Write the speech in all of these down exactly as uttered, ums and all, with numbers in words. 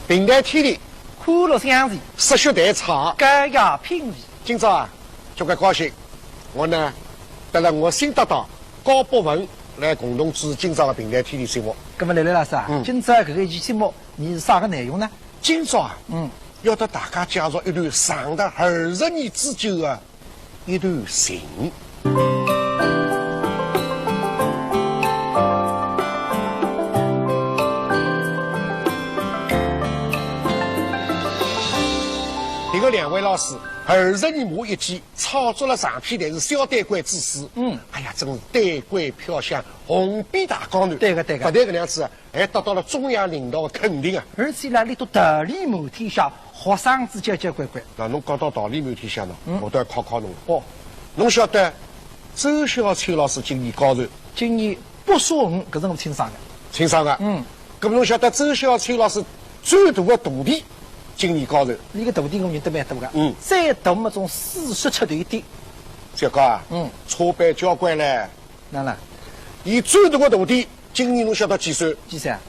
评弹天地，欢乐相随，说学弹唱，高雅品味。今朝啊，交关高兴，我呢，带了我新搭档高博文来共同主持今朝的评弹天地节目。那么，雷雷老师啊，嗯。今朝搿个一期节目，你是啥个内容呢？今朝啊，嗯。要搭大家介绍一段长达二十年之久的 一段情。搿个两位老师，二十年磨一剑，炒作了长篇弹词《小弹官之死》。嗯。哎呀，真是弹鼓飘香，红遍大江南。对个，对个。勿但搿能样子啊， 还得到了中央领导的肯定啊。而且呢，伊笃桃李满天下，学生子交交关关。那侬讲到桃李满天下呢，嗯。我倒要考考侬。哦。侬晓得周小秋老师今年高寿？今年八十五，搿是我清爽个。清爽个。嗯。搿么侬晓得周小秋老师最大的徒弟今年高寿？伊个徒弟我认得蛮多个。嗯。最大么总四十出头一点。结棍啊？嗯。差别交关嘞。哪能？伊最大的徒弟 今年侬晓得几岁？几岁啊？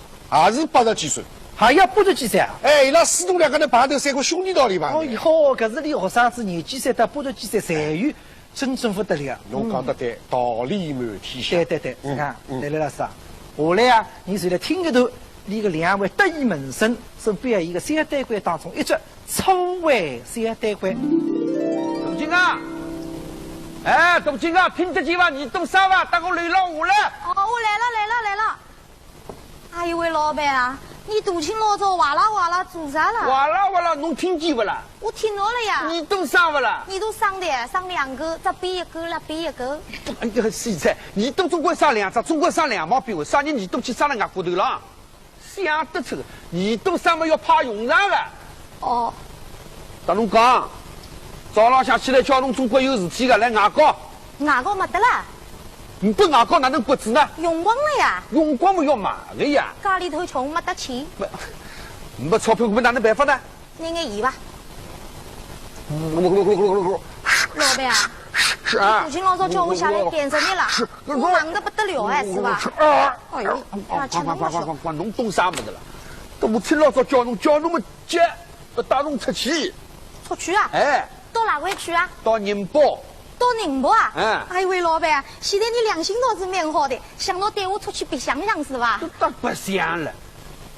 也是八十几岁。还要八十几岁啊？哎，伊拉师徒两个人排头三个兄弟道理吧？哦哟，搿是伊学生子年纪小到八十几岁，侪有，真正勿得了。侬讲得对，桃李满天下。对对对，嗯，是讲，嗯。对了，老师啊，下来啊，你就来听一段，伊个两位得意门生所表演一个小弹官当中一只 初会小弹官。大金啊！哎，大金啊，听得见伐？你懂啥伐？搭我来了，我来。哦，我来了，来了，来了。哎呦喂，老板啊，你大清老早哇啦哇啦做啥啦？哇啦哇啦，侬听见勿啦？我听到了呀。你懂啥勿啦？你都生的，生两个，这边一个，那边一个。哎呀，现在你都总归生两只，总归生两毛病，啥人你都去生了外骨头了？ 想得出，耳朵生么要派用场个。哦。搭侬讲，早浪向起来叫侬总归有事体个，来外加。外加没得啦。你不外加哪能过子呢？用光了呀。用光么要买个呀。家里头穷没得钱。没，没钞票，我们哪能办法呢？ 拿眼盐吧。老板啊，是啊。你大清老早叫我下来点着你了，是，我忙得不得了哎，是吧？是啊。哎呦，那吃那么少。侬懂啥么子了？我大清老早叫侬，叫侬么急，要带侬出去。出去啊？哎。到哪位去啊？到宁波。到宁波啊？哎。哎呦喂，老板啊，现在你良心倒是蛮好的，想到带我出去白相相是吧？这倒白相了。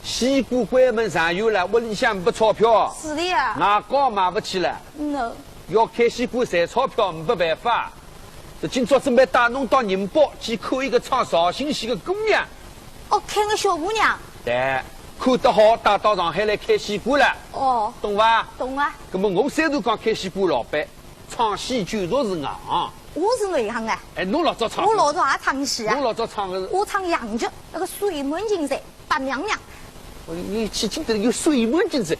西瓜关门上有了，屋里向没钞票。是的呀。外加买不起了。嗯哦。要开西瓜赚钞票，没办法。这今朝准备带侬到宁波去看一个唱绍兴戏的姑娘。哦，看个小姑娘。对，看得好，带到上海来开西瓜了。哦。懂伐？懂啊。那么我虽然讲开西瓜老板，唱戏就说是外行。我是内行哎。哎，侬老早唱。我老早也唱戏啊。侬老早唱个是？我唱洋剧，那个水门金山。 白娘娘。哦，你去听得有水门金山，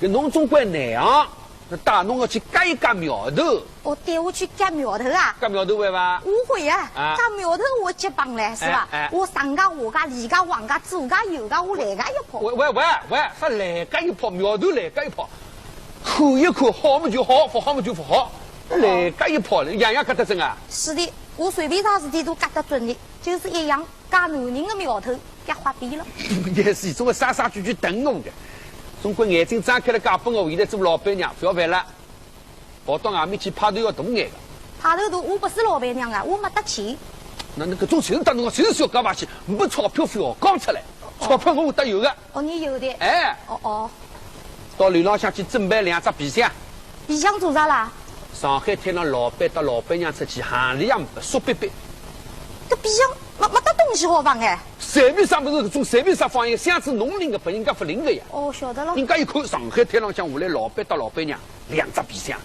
搿侬总归难啊，那带侬要去夹一夹苗头。哦，带我去夹苗头啊？夹苗头会伐？我会啊，啊。夹苗头我接棒嘞，是吧？哎，哎。我上家下家，里家横家，左家右家，我来个一泡。喂，喂，喂，喂，啥来个一泡？苗头来个一泡，看一看，好么就好，勿好么就勿好，来个一泡，样样夹得准啊？是的，我随便啥事体都夹得准的，就是一样。 夹男人的苗头，夹花边了。也是，总归杀杀句句等我的。总归眼睛张开了，嫁拨我，现在做老板娘，勿要烦了。跑到外面去派头要大眼个。派头大，我不是老板娘啊，我没得钱。那，那个总是等我，就是要讲嘛去，没钞票勿要讲出来，钞票我会得有个。 哦，你有的。哎。哦，哦。到楼浪向去准备两只皮箱。皮箱做啥啦？上海滩浪老板搭老板娘出去，行李也没，缩逼逼。搿皮箱没，没得东西好放哎。随便啥物事，搿种随便啥放一个箱子，侬拎个，别人家勿拎个呀。哦，晓得了。人家一看，上海滩浪向下来老板搭老板娘，两只皮箱，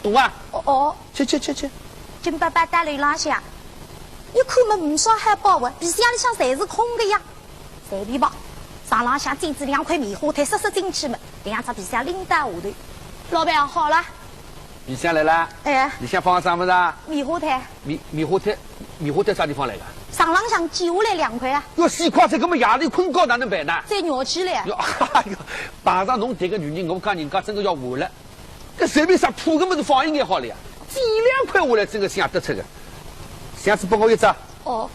懂伐？哦，哦。去，去，去，去。金伯伯到楼浪向。一看么，呒啥海报啊，皮箱里向侪是空个呀。随便吧，床浪向捡仔两块棉花胎，塞塞进去么，两只皮箱拎到下头。老板，好了。皮箱来了？哎。里向放个啥物事啊？棉花胎。棉，棉花胎，棉花胎啥地方来个？床浪向捡下来两块啊。哟，死快哉，搿么夜里困觉哪能办呢？再尿起来啊。哟，哎哟，碰着侬迭个女人，我讲人家真个要完了。 搿随便啥破个物事放一眼好了呀，几两块下来真个想得出个。箱子拨我一只。哦。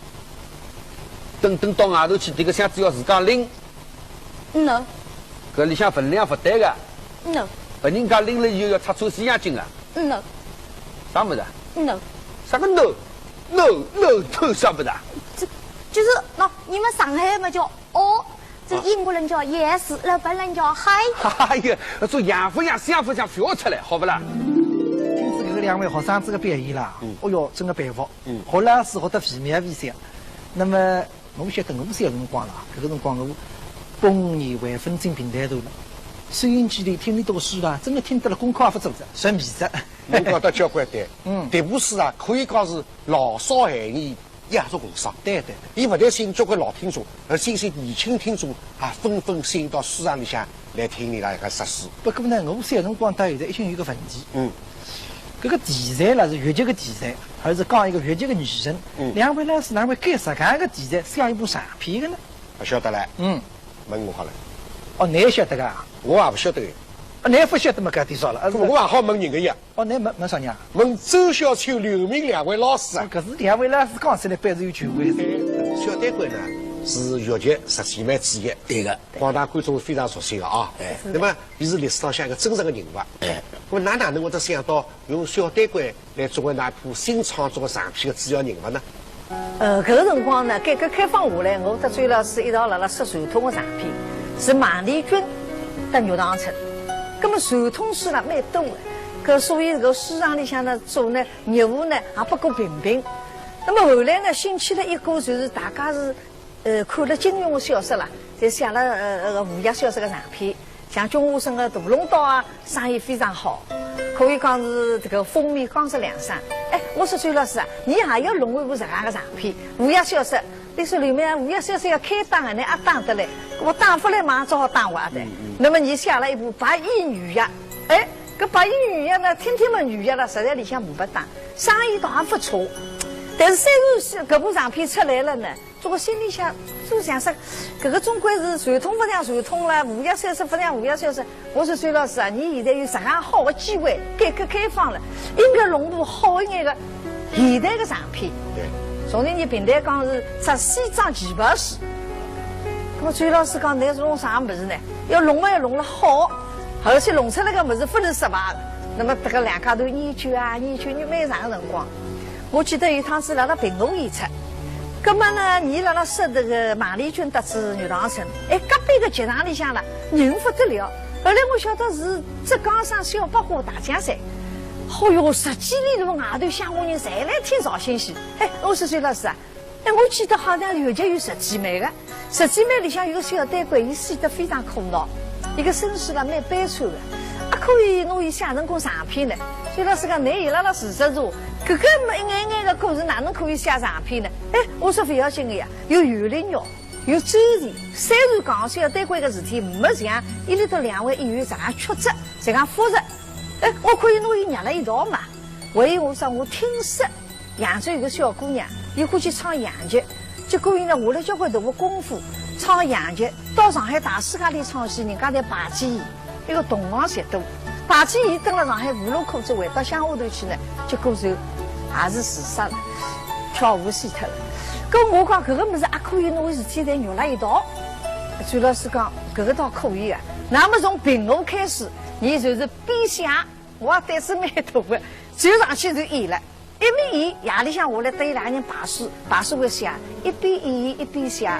等，等到外头去，迭个箱子要自家拎。嗯呢。搿里向分量勿对个。嗯呢。拨人家拎了以后要拆穿西洋镜啊。嗯呢。啥物事啊？嗯呢。啥个 no？No，no，no，啥物事啊？这，就是，喏，你们上海嘛叫 哦，这英国人叫 yes，日本人叫 hi。哎呀，做洋勿洋，相勿像，覅出来，好勿啦？听仔搿个两位学生子个表演啦，嗯。哦哟，真个佩服。嗯。学老师学得惟妙惟肖。那么，我晓得我小辰光啦，搿个辰光我八五年还勿进评弹团了，收音机里听俚笃个书啦，真个听得了功课也勿做哉，神迷哉。侬讲得交关对。嗯。迭部书啊，可以讲是老少咸宜 也是共赏。对对对。伊勿但吸引交关老听众，而且一些年轻听众啊，纷纷吸引到书场里向来听伊拉一个说书。不过呢，我小辰光到现在一向有个问题。嗯。搿个题材啦是越剧个题材，还是讲一个越剧个女人？嗯。两位老师哪会揀搿样一个题材写一部长篇个呢？勿晓得唻。嗯。问我好了。哦，倷晓得个啊？我也勿晓得个。哦，倷勿晓得么，搿点少了。啊，搿我也好问人个呀。 哦，倷问，问啥人啊？问周小秋、刘明两位老师啊。哦，搿是两位老师讲起来，本事有权威。哎，小丹桂呢，是越剧十七妹之一。对个。广大观众非常熟悉个啊。哎。那么，伊是历史浪向一个真实个人物。哎。那么，㑚哪能会得想到用小丹桂来作为㑚一部新创作个长篇个主要人物呢？ 呃，搿个辰光呢，改革开放下来，我搭周老师一道辣辣说传统个长篇，是孟丽君搭玉堂春。葛末传统书呢蛮多个，搿所以搿书场里向呢做呢业务呢也不够平平。葛末后来呢，兴起了一股就是大家是，呃，看了金庸个小说啦，侪写了，呃，呃，武侠小说个长篇。 像金庸个《屠龙刀》啊，生意非常好，可以讲是搿个风靡江浙两省。哎，我说周老师啊，倷也要弄一部搿样个长篇，武侠小说。俚说刘明啊，武侠小说要开档啊，倷阿档得来，我档勿来嘛，只好档活的。嗯嗯。那么倷写了一部《白衣女俠》，哎，搿《白衣女俠》呢，听听么女俠了，实在里向呒不档，生意倒也勿错。但是虽然是搿部长篇出来了呢， 总归心里想，就想说，搿个总归是传统勿像传统了，武侠小说勿像武侠小说。我说周老师啊，倷现在有实梗好个机会，改革开放了，应该弄部好一眼个现代个长篇。对。从前伲评弹讲是着西装旗袍书。葛末周老师讲，倷是弄啥物事呢？要弄嘛要弄了好，而且弄出来个物事勿能失败个。那么，搿个两家头研究啊，研究，研究蛮长个辰光。 我记得有一趟子辣辣评弹演出，葛末呢，伲辣辣说迭个孟丽君搭仔玉堂春，哎，隔壁个剧场里向了，人勿得了。后来我晓得是浙江省小百花大奖赛，哦哟，十几里路外头乡下人侪来听绍兴戏。哎，我说周老师啊，哎，我记得好像越剧有十七妹个， 十七妹里向有个小丹桂，伊死得非常苦恼，伊个身世了蛮悲惨个，阿可以拿伊写成功长篇呢。周老师讲，倷伊拉辣自杀者，搿个么一眼眼个故事哪能可以写长篇呢？哎，我说勿要紧个呀，有袁丽玉，有周璇，虽然讲小丹桂个事体没像伊拉搭两位演员实梗曲折，实梗复杂，哎，我可以拿伊捏辣一道嘛。 还有我说我听说扬州有个小姑娘，伊欢喜唱洋剧，结果伊呢下了交关大个功夫，唱洋剧，到上海大世界里唱戏，人家侪排挤伊，一个同行侪多，排挤伊蹲辣上海无路可走，回到乡下头去呢，结果就也是自杀了，跳河死脱了。搿我讲搿个物事阿可以拿伊事体侪捏辣一道？周老师讲搿个倒可以啊，那么从评弹开始，伊就是边写 我胆子蛮大个，就上去就演了。一面演，夜里向下来搭伊两个人排书，排书会写，一边演一边写，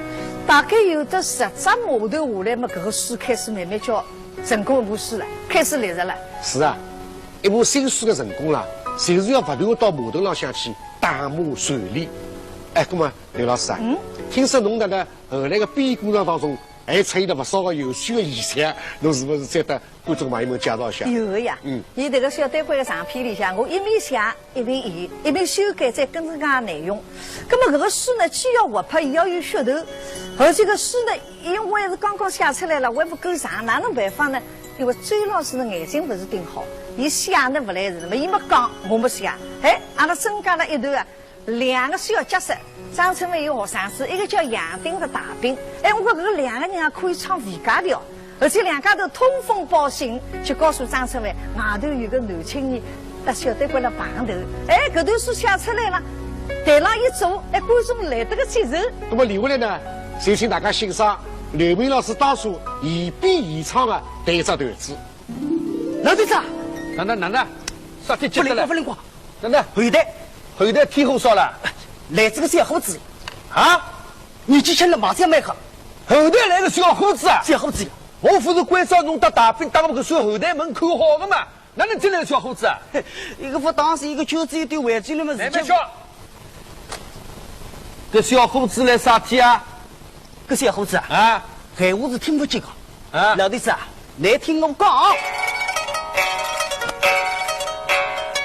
大概有得十只码头下来么，搿个书开始慢慢叫成功一部书了，开始立着了。是啊，一部新书个成功啦，就是要勿断到码头浪向去打马传力。哎，葛末刘老师啊，嗯？听说侬辣辣后来个编过程当中，还参与了勿少个有趣个现象，侬是勿是再搭观众朋友们介绍一下？有个呀，嗯。伊迭个小对白个长篇里向，我一面写，一面演，一面修改，再跟着讲内容。葛末搿个书呢，既要活泼，也要有噱头，而且搿书呢，因为是刚刚写出来了，还勿够长，哪能办法呢？因为周老师的眼睛勿是顶好，伊写呢勿来事，葛末伊没讲，我没写，哎，阿拉增加了一段啊， 两个小角色，张春帆有学生子，一个叫杨丁个大兵。哎，我讲搿个两个人啊，可以唱回家调，而且两家头通风报信，就告诉张春帆，外头有个男青年，搭小对白辣碰头。哎，搿段书写出来了，台浪一做，哎，观众来得个接受。那么留下来呢，就请大家欣赏刘明老师当初现编现唱的第一只段子。老头子啊，哪能哪能，啥体急得来？勿灵光，勿灵光。 哪能？后台，后台天火烧了？来仔个小伙子。啊？年纪轻了，卖相蛮好。后台来个小伙子啊？小伙子呀。我勿是关照侬搭大兵搭我搿扇后台门看好个嘛，哪能进来个小伙子啊？嘿，一个勿当心，一个圈子一点围进来嘛，慢慢叫。搿小伙子来啥体啊？ 搿小伙子啊，啊？闲话是听勿见个。啊？老头子啊，侬听我讲。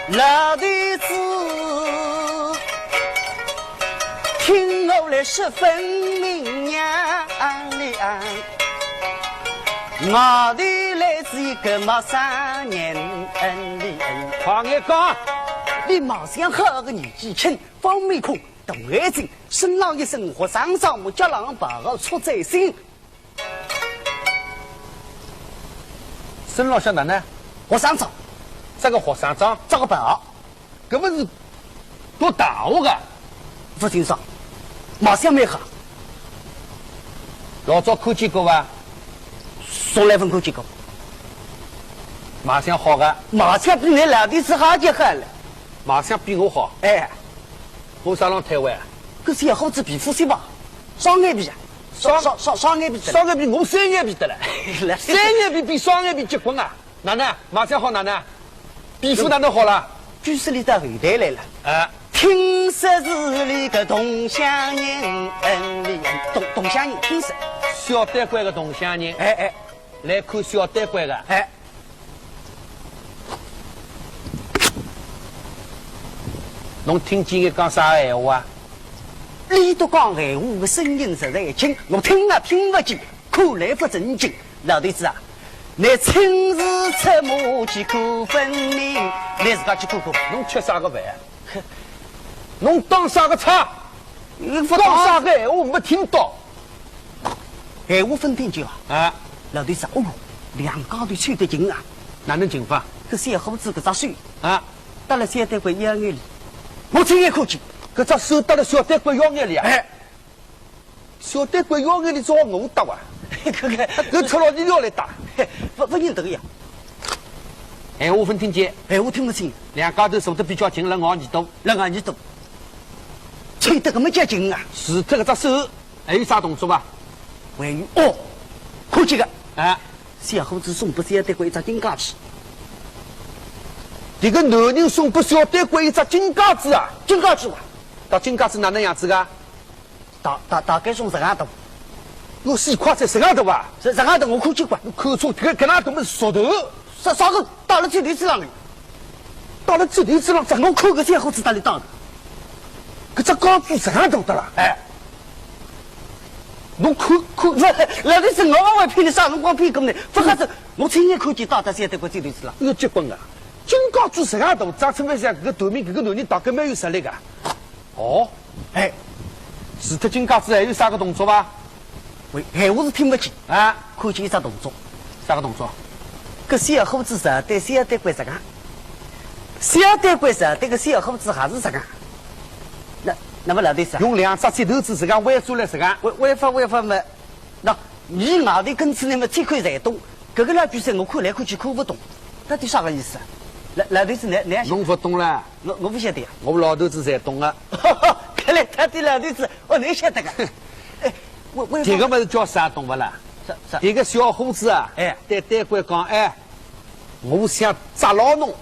老头子，听我来说分明呀。外头来仔一个陌生人。快眼讲。伊貌相好个年纪轻，方面孔 大眼睛，身浪一身学生装，脚浪白鞋，出在身。身浪向哪能？学生装。着个学生装？着个白鞋。搿勿是读大学个？勿清爽，貌相蛮好。老早看见过伐？从来勿看见过。貌相好个？貌相比㑚老头子好极好了。貌相比我好？哎。 我啥浪推位啊？搿小伙子皮肤细吧？双眼皮啊？双双双双眼皮得了。双眼皮我三眼皮得了。来三眼皮比双眼皮结棍啊？哪能？貌相好哪能？皮肤哪能好了？据说伊到后台来了。哎。听说是伊个同乡人。嗯，同同乡人，听说。小对过个同乡人。哎哎。来看小对过个。哎。 侬听见伊讲啥闲话啊？伊笃讲闲话个声音实在轻，我听也听勿见，看来勿正经。老头子啊，侬亲自出马去看分明，侬自家去看看。侬吃啥个饭啊？侬打啥个岔？侬勿讲啥个闲话没听到？闲话勿听见啊？啊。老头子啊，哦哟，两家头凑得近啊。哪能近法？搿小伙子搿只手啊， 搭了小对过腰眼里，我亲眼看见。搿只手搭了小对过腰眼里啊？哎。小对过腰眼里，只好我搭啊。搿个，搿赤佬伊要来搭。勿勿认得个呀。闲话勿听见。闲话听勿清。两家头坐得比较近，辣咬耳朵。辣咬耳朵。凑得搿么结近啊？除脱搿只手，还有啥动作伐？还有哦，看见个。啊。 小伙子送拨小对过一只金戒指。迭个男人送拨小对过一只金戒指啊？金戒指啊？搿金戒指哪能样子个？大大大概送十万大。侬死快哉，十万大啊？十十万大，我看见过。侬看错，搿个搿能大么是石头。啥啥个戴了手头子浪个？戴了手头子浪，我看搿小伙子搭里戴个。搿只戒指十万大得了。哎。 侬看看，勿，老头子，我勿会骗侬，啥辰光骗过侬？勿可能，我亲眼看见戴到小对过手头子浪。侬结棍啊！金戒指十万大，张春帆想搿个头名，搿个男人大概蛮有实力个。哦，哎，除脱金戒指还有啥个动作伐？喂，闲话是听勿见啊，看见一只动作。啥个动作？搿小伙子是对小对过实梗，小对过是对搿小伙子还是实梗。那那么老头子啊，用两只脚头子实梗弯转来实梗。弯弯法弯法嘛， 喏，伊外头跟仔侬么天口侪懂，搿个老鬼神我看来看去看勿懂，到底啥个意思啊？老老头子，侬侬侬勿懂啦？我我勿晓得呀。我老头子侪懂啊。看来到底老头子，哦，侬晓得个。哎，我我迭个物事叫啥懂勿啦？啥啥？迭个小伙子啊，哎，对对过讲，哎，我想捉牢侬，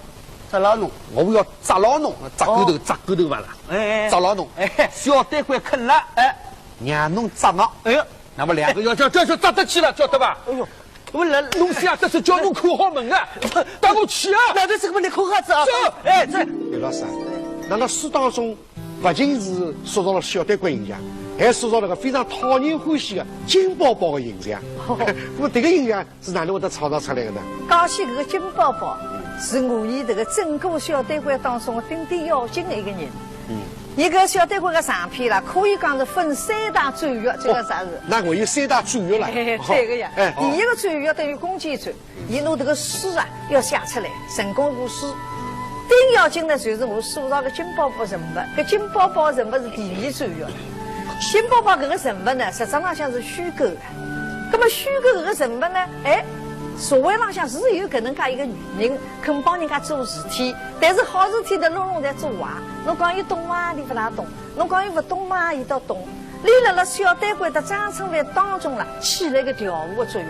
捉牢侬，我要捉牢侬，捉狗头，哦，捉狗头勿啦？哎哎哎，捉牢侬，哎，小对过困了，哎，让侬捉牢。哎哟，那么两个要叫叫叫打得起了，晓得吧？哎呦，我来，侬想，这是叫侬看好门啊，打不起啊。那这是个问题，看好子啊。走。哎，这。刘老师啊，那辣书当中，不仅是塑造了小丹桂形象，还塑造了个非常讨人欢喜的金宝宝的形象。哦。那么这个形象是哪能会得创造出来的呢？讲起搿个金宝宝，是我伲迭个整个小丹桂当中顶顶要紧的一个人。 嗯。一个小丹桂个长篇啦，可以讲是分三大主角，这个啥是？哦，那我有三大主角了。嘿嘿，哦，这个呀，哎，哦。第一个主角等于弓箭手，伊拿迭个书啊要写出来，成功无数。顶要紧呢，就是我塑造个金宝宝人物，搿金宝宝人物是第一主角。金宝宝搿个人物呢，实质浪向是虚构的。葛么虚构搿个人物呢，哎，社会浪向是有搿能介一个女人， 肯帮人家做事体，但是好事体的弄弄侪做坏。侬讲伊懂伐？伊勿大懂。侬讲伊勿懂嘛，伊倒懂。伊辣辣小丹桂搭张春帆当中啦，起了一个调和的作用。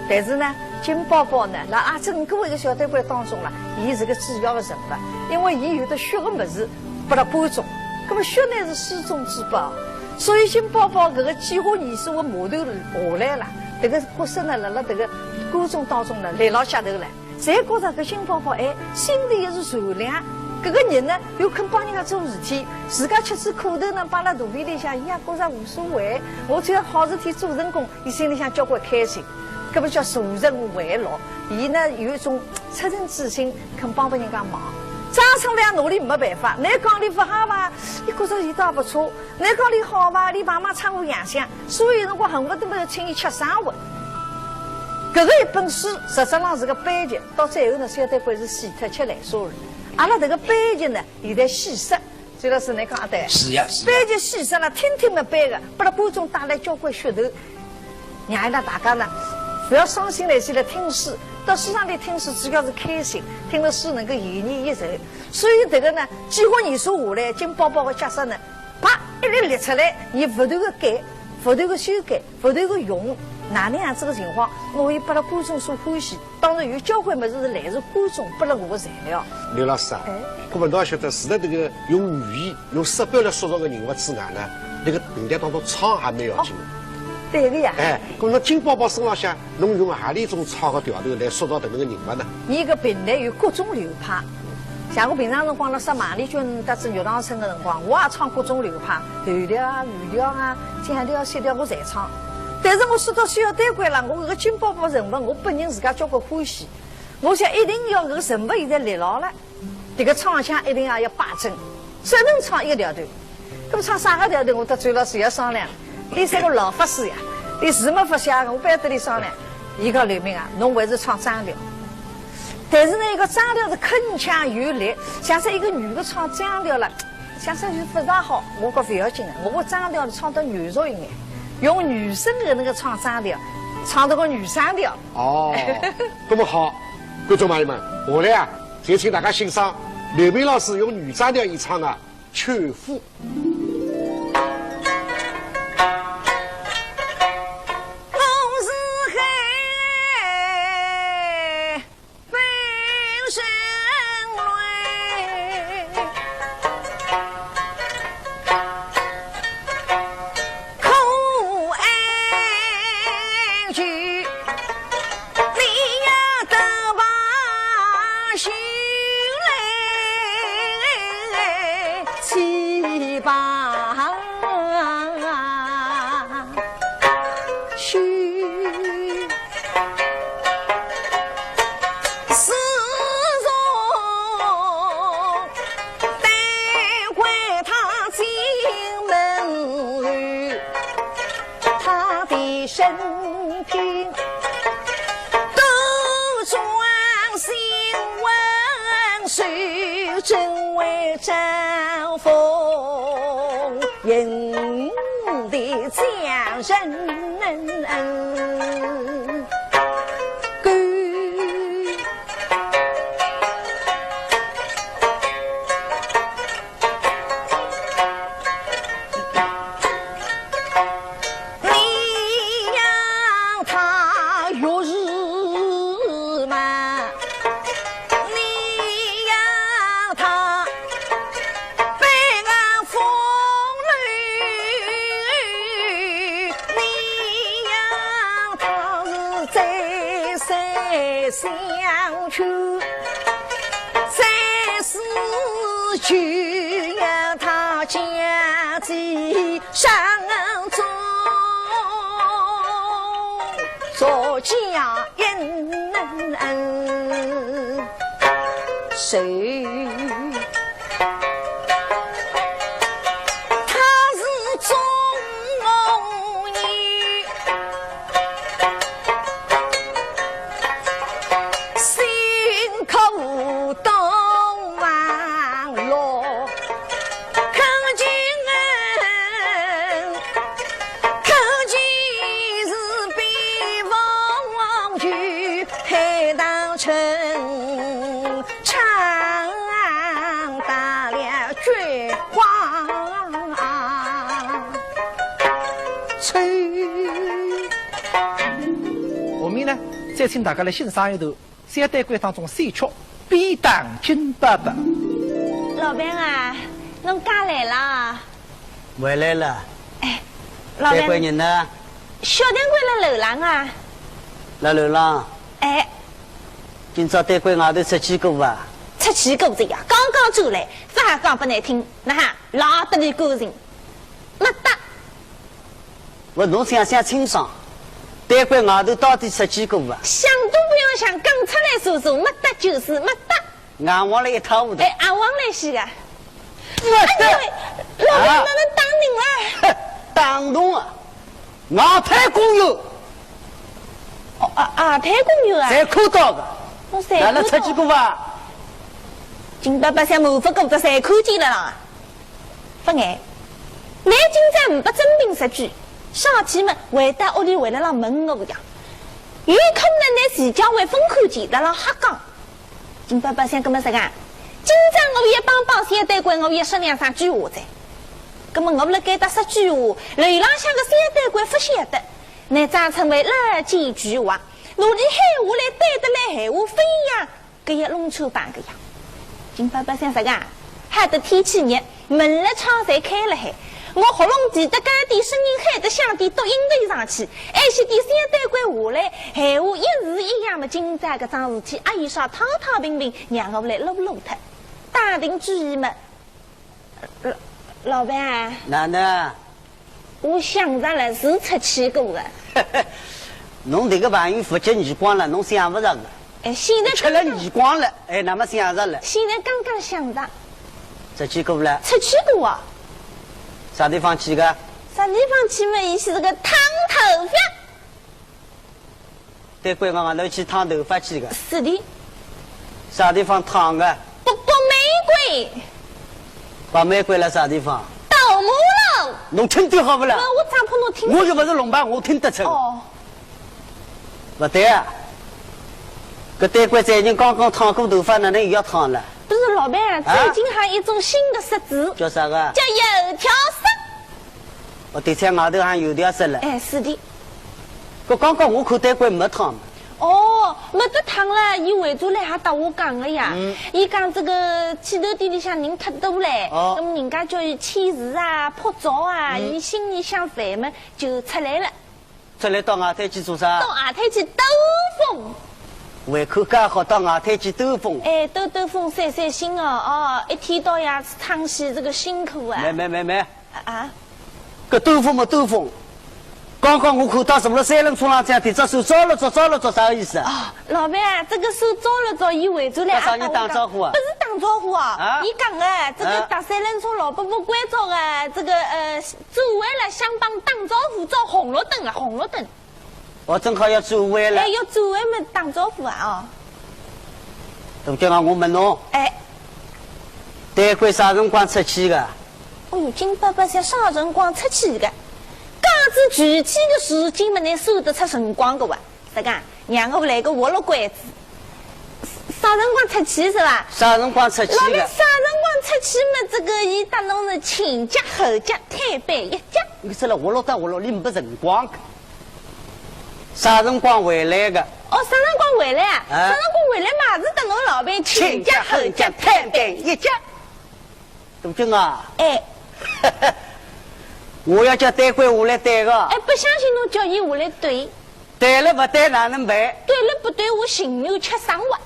但是呢，金宝宝呢，辣阿整个一个小丹桂当中啦，伊是个主要的人物，因为伊有得学个物事，拨了观众。葛么学呢是书中之宝，所以金宝宝搿个几化年数个码头下来啦，迭个角色呢，辣辣迭个观众当中呢，立牢脚头了。 侪觉着搿金宝宝，哎，心地也是善良，搿个人呢，又肯帮人家做事体，自家吃仔苦头呢，摆辣肚皮里向，伊也觉着无所谓。我只要好事体做成功，伊心里向交关开心，搿么叫助人为乐。伊呢，有一种恻隐之心，肯帮拨人家忙。张春帆拿伊没办法，侬讲伊勿好伐？伊觉着伊倒勿错， 侬讲伊好伐？伊帮忙撑我洋相，所以辰光恨不得么请伊吃生活。搿个一本书，实质上是个悲剧，到最后呢，小丹桂是死脱吃烂沙了。阿拉迭个悲剧呢，现在戏说，周老师，侬讲阿对？是呀，是呀。悲剧戏说了，听听么悲个，拨了观众带来交关噱头。让伊拉大家呢，勿要伤心了，一起来听书。到书场里听书，主要是开心，听了书能够延年益寿。所以迭个呢，几化年数下来，金宝宝个角色呢， 啪，一立立出来，伊勿断个改，勿断个修改，勿断个用，哪能样子个情况，拿伊拨了观众所欢喜。当然有交关物事是来自观众拨了我个材料。刘老师啊，哎。搿么侬也晓得，除了迭个用语言、用色板来塑造个人物之外呢，迭个评弹当中唱也蛮要紧个。哦，对个呀。哎，搿么侬金宝宝身浪向 侬用何里种唱个调头来塑造迭能个人物呢？伊个评弹有各种流派，像我平常辰光辣说孟丽君搭仔玉堂春个辰光，我也唱各种流派，后调啊、豫调啊、蒋调、薛调我侪唱。但是我说到小丹桂啦，我搿个金宝宝人物，我本人自家交关欢喜。我想一定要搿个人物现在立牢了， 迭个唱腔一定要要摆正，只能唱一个调头。搿么唱啥个调头，我搭周老师要商量。伊是个老法师呀，伊字没法写，我勿搭伊商量。伊讲：“刘敏啊，侬还是唱张调。”但是呢，一个张调是铿锵有力，像是一个女的唱张调了，像是就勿大好。我讲勿要紧啊，我个张调唱得软弱一眼，用女生个那个唱张调，唱得个女生调。哦，搿么好，观众朋友们，下来啊， 就请大家欣赏刘敏老师用女张调演唱的《秋风》。雪花吹。下面呢，再请大家来欣赏一段小旦官当中选曲《便当金伯伯》。老板啊，侬家来了？回来了。哎，老板，旦官人呢？小旦官辣楼浪啊。辣楼浪？哎。今朝旦官外头出去过伐？出去过哉呀，刚刚转来，啥讲勿难听，哪哈，拉得里干净。 没得。我侬想想清爽，旦官外头到底出去过伐？想都不要想，讲出来说说，没得就是没得。硬往来一塌糊涂。哎，阿旺来西个。没得。哎呦喂，老板，啊，哪能打人了？打动啊！外滩公园。哦，啊，外滩公园啊？侪看到个。我侪看到。哪能出去过伐？金伯伯像没法过，侪看见了啦。 勿碍，倷今朝呒不真凭实据，上去么，回到屋里回来浪问我呀。有可能倷自家会分看见，辣浪瞎讲。金伯伯想，搿么实梗，今朝我也帮帮小旦官，我也说两三句话哉。搿么我辣该搭说句话，楼浪向个小旦官勿晓得，倷张春会老奸巨猾，拿俚喊下来对得来闲话飞扬， 搿也弄错板个呀。金伯伯想实梗，好得天气热，门了窗侪开了海，我喉咙提得高点，声音喊得响点，都应得上去。哎，歇点小旦官下来，闲话一字一样么，今朝搿桩事体，阿有啥汤汤平平，让我来落落脱。打定主意么，老，老板啊。哪能？ 我想着了，是出去过的。侬迭个朋友勿结耳光了，侬想勿着个。哎，现在吃了耳光了，哎，那么想着了。现在刚刚想着。出去过了？出去过啊。啥地方去个？啥地方去嘛？伊是个烫头发。 对，关刚刚侬去烫头发去个。是的。啥地方烫个？北北玫瑰。北玫瑰辣啥地方？倒木了。侬听听好勿啦？我，我咋不能听？我又勿是聋巴，我听得出。哦。勿对啊，搿对关最近刚刚烫过头发，哪能又要烫了？不是，老板啊，啊？最近还有一种新的色子。叫啥个？叫油条色。 哦，对，在外头还有点色了。哎，是的。搿刚刚我看对关没烫嘛。哦，没得烫了，伊回转来还搭我讲个呀。嗯。伊讲这个剃头店里向人太多嘞，哦。那么人家叫伊签字啊、拍照啊，嗯。伊心里想烦嘛，就出来了。出来到外滩去做啥？到外滩去兜风。胃口介好，到外滩去兜风。哎，兜兜风，散散心哦，哦，一天到夜唱戏这个辛苦啊。没没没没， 啊？搿兜风么兜风，刚刚我看到什么三轮车浪向，迭只手抓了抓，抓了抓，啥个意思啊？哦，老板啊，这个手抓了抓，伊回转来啊，搿啥人打招呼啊？不是打招呼啊，啊？伊讲哎，这个啊？搭三轮车老伯伯关照哎，这个呃，转弯了想帮打招呼，照红绿灯啊，红绿灯。 哦，正好要转弯了。哎，要转弯么打招呼啊，哦。大姐啊，我问侬，哎。对关啥辰光出去个？哦哟，金伯伯想啥辰光出去个？讲仔具体个事情么，侬算得出辰光个哇？实梗，让我来个活络关子。啥辰光出去是伐？啥辰光出去个？老板，啥辰光出去么，这个伊搭侬是前脚后脚推扳一脚。侬搿是来活络搭活络，侬没辰光个。 啥辰光回来个？哦，啥辰光回来啊？啊。啥辰光回来嘛，是搭侬老板前脚后脚推扳一脚。杜鹃啊。哎。我要叫对关下来对个。哎，不相信侬叫伊下来对。对了勿对哪能办？对了不对，我情愿吃生活。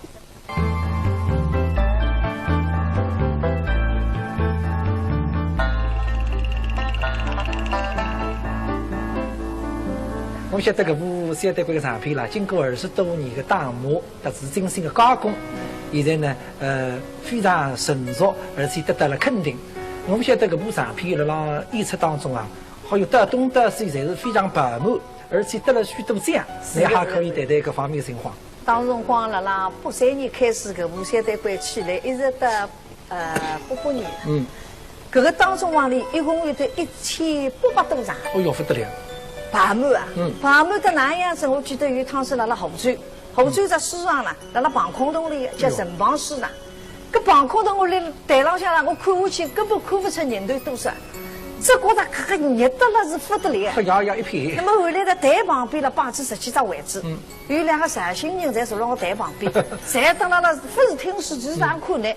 我晓得搿部《小旦官》个长篇啦，经过二十多年个打磨，搭仔精心个加工，现在呢，呃，非常成熟，而且得到了肯定。我晓得搿部长篇辣辣演出当中啊，好有得东得西，侪是非常饱满，而且得了许多奖，是的，侬还可以谈谈搿方面个情况。 当辰光辣辣八三年开始搿部《小旦官》起来，一直到，呃，八八年。嗯。搿个当中往里一共有得一千八百多场。哦哟，勿得了。排满啊，嗯。排满得哪样子？我记得有一趟是辣辣杭州，杭州只书场啦，辣辣防空洞里叫城防书场。搿防空洞我辣台浪向啦，我看下去根本看勿出人头多少，只觉着搿个热得了是勿得了。黑压压一片。那么后来辣台旁边了摆仔十几只位置，嗯。有两个绍兴人侪坐辣我台旁边，侪蹲辣辣，勿是听书，就是打看呢，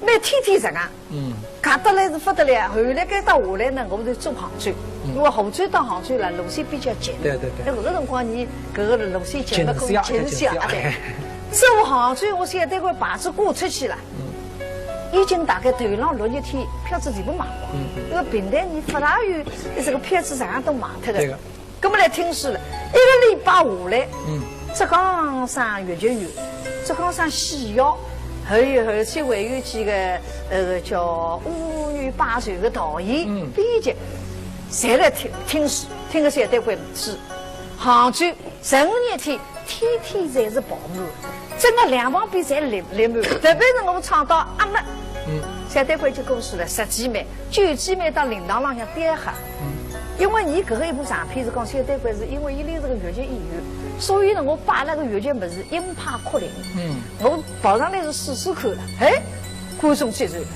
每天天实梗。嗯。搿得来是勿得了。后来该搭下来呢，我就做杭州，嗯。因为杭州到杭州了，路线比较近。对对对。那搿个辰光呢，搿个路线近嘛，近是呀，可以近是呀，近是呀，哎。哎。所以杭州我现在会把子过出去了。 嗯。已经大概头浪六日天票子全部卖光，嗯嗯。因为平台呢勿大有，这个票子常常都卖脱的。对个。葛么来听书了，一个礼拜下来，嗯。浙江省越剧院，浙江省戏校，还有而且还有几个呃叫五女八秀的导演、嗯。编剧，侪来听听书，听个小单位书。杭州十五日天 天天侪是爆满，整个两旁边侪立立满。特别是我唱到阿末，嗯。小单位就过世了，十几岁，九几岁到灵堂浪向吊唁。嗯。因为伊搿个一部长篇是讲小单位是因为伊是个越剧演员，所以呢，我摆那个越剧物事硬派哭灵。嗯。我跑上来是试试看了，哎，观众接受了，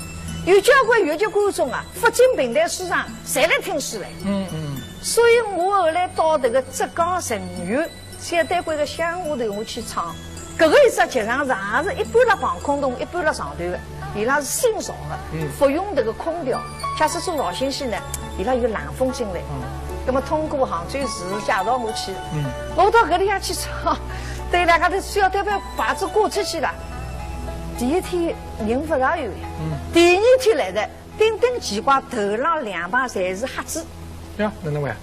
有交关越剧观众啊，勿进评弹书场，侪来听书来。嗯嗯。所以我后来到迭个浙江嵊县 小单位个乡下头我去唱，搿个一只剧场是也是一半辣防空洞，一半辣上头个，伊拉是新造个，嗯。勿用迭个空调。假使做绍兴戏呢，伊拉有冷风进来。嗯。葛么通过杭州市介绍我去，嗯。我到搿里向去唱，对两家头小单位牌子挂出去了。第一天人勿大有，嗯。第二天来的，顶顶奇怪，头浪两排侪是瞎子。呀，哪能会啊？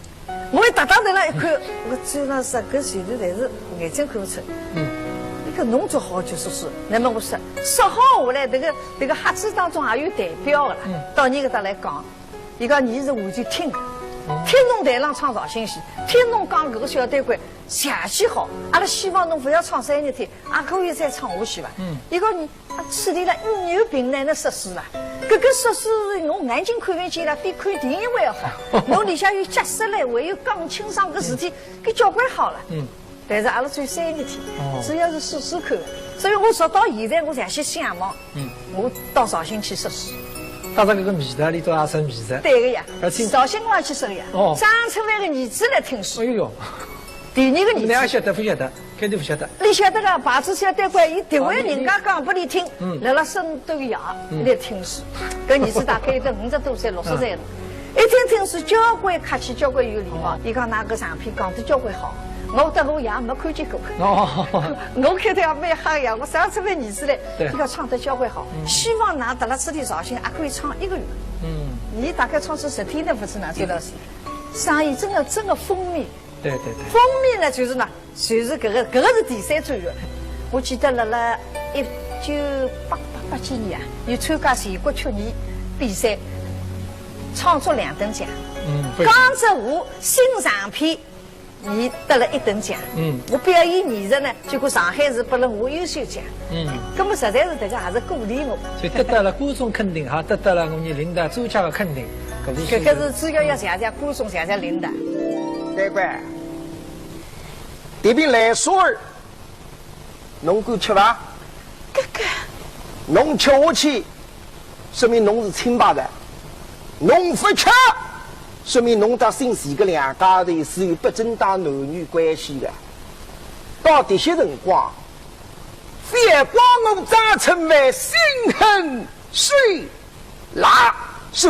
我一搭搭头浪一看，我嘴浪啥个前头侪是眼睛看勿出。嗯。伊讲侬做好就说书，那么我说，说好下来，迭个迭个瞎子当中也有代表个啦，嗯。到伊搿搭来讲，伊讲伊是完全听，嗯。听侬台浪唱绍兴戏，听侬讲搿个小单位邪气好，阿拉希望侬勿要唱三日天，也可以再唱下去伐？嗯。伊讲你 啊，此地了，你有病来那说书了。搿个说书我眼睛看勿见了，比看电影还要好。侬里向有角色嘞，还有讲清爽个事体，搿交关好了。嗯。但是阿拉只有三日天，哦。主要是说书看。所以我说到现在，我才去想嘛，嗯。我到绍兴去说书。搭上搿个味道，里头也是味道。对个呀，而且绍兴我也去说个呀。哦。张春帆个儿子来听书。哎哟。第二个儿子。侬也晓得勿晓得？ 肯定勿晓得。伊晓得个，牌子晓得个，伊特为人家讲拨伊听，嗯。辣辣深圳夜，嗯。伊听书。搿儿子大概有得五十多岁、六十岁了。嗯。一听听书，交关客气，交关有礼貌。哦。伊讲㑚搿长篇讲得交关好，我搭我爷没看见过。哦。我看得也蛮吓呀，我啥出来儿子嘞？对。伊讲唱得交关好，嗯。希望㑚搭辣此地绍兴还可以唱一个月。嗯。伊大概唱出十天了，勿是㑚周老师。生意真个真个风靡。对对对。风靡呢，就是呢， 就是搿个，搿个是第三转月。我记得辣辣一九八八八几年啊，伊参加全国曲艺比赛，创作两等奖。嗯，对。江浙沪新长篇，伊得了一等奖。嗯。我表演艺术呢，结果上海市拨了我优秀奖。嗯。葛么实在是迭个也是鼓励我。所以得到了观众肯定，还得到了我们领导专家的肯定，搿是搿个是主要要谢谢观众，谢谢领导。难怪。 迭瓶烂沙儿，侬敢吃伐？哥哥。侬吃下去，说明侬是清白的；侬勿吃，说明侬搭姓徐个两家头是有不正当男女关系的。到迭歇辰光，覅怪我张春帆心狠手辣，是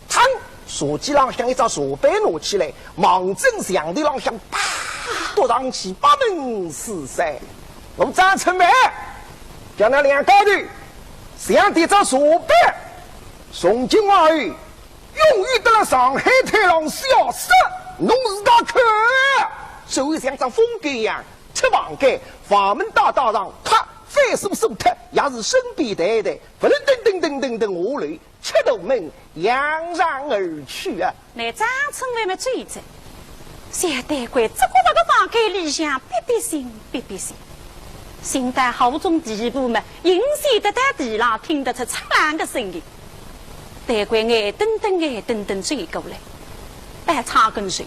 汤，茶几浪向一只茶杯拿起来，望准墙头浪向啪，丢上去，八门四散。我张春帆，叫㑚两家头，像迭只茶杯，从今往后，永远蹲辣上海滩浪消失。侬自家看，就像只风狗一样，出房间，房门大大上，啪，反锁锁脱，钥匙身边袋袋，勿能噔噔噔噔噔下楼， 出大门，扬长而去啊。乃张春帆么走哉，小丹桂只觉得个房间里向别别心，别别心。心到何种地步么，隐隐得到地浪听得出嚓啷个声音。丹桂眼瞪瞪眼瞪瞪走过来，哎，窗根水，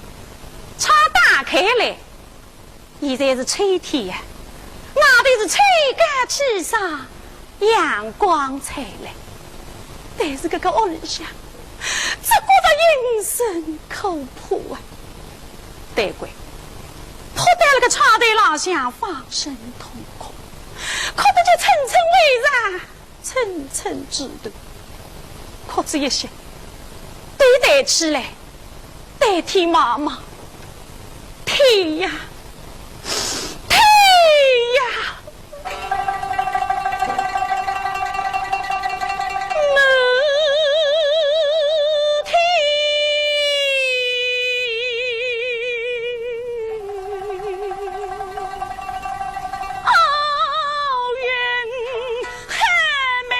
窗打开来，现在是秋天呀，外头是秋高气爽，阳光灿烂，但是搿个屋里向，只觉着阴森可怕啊。丹桂扑到了个窗台浪向放声痛哭，哭得就寸寸微长，寸寸指头，哭仔一歇，对弹起来， 对天望望，天呀，天呀，满天乌云黑漫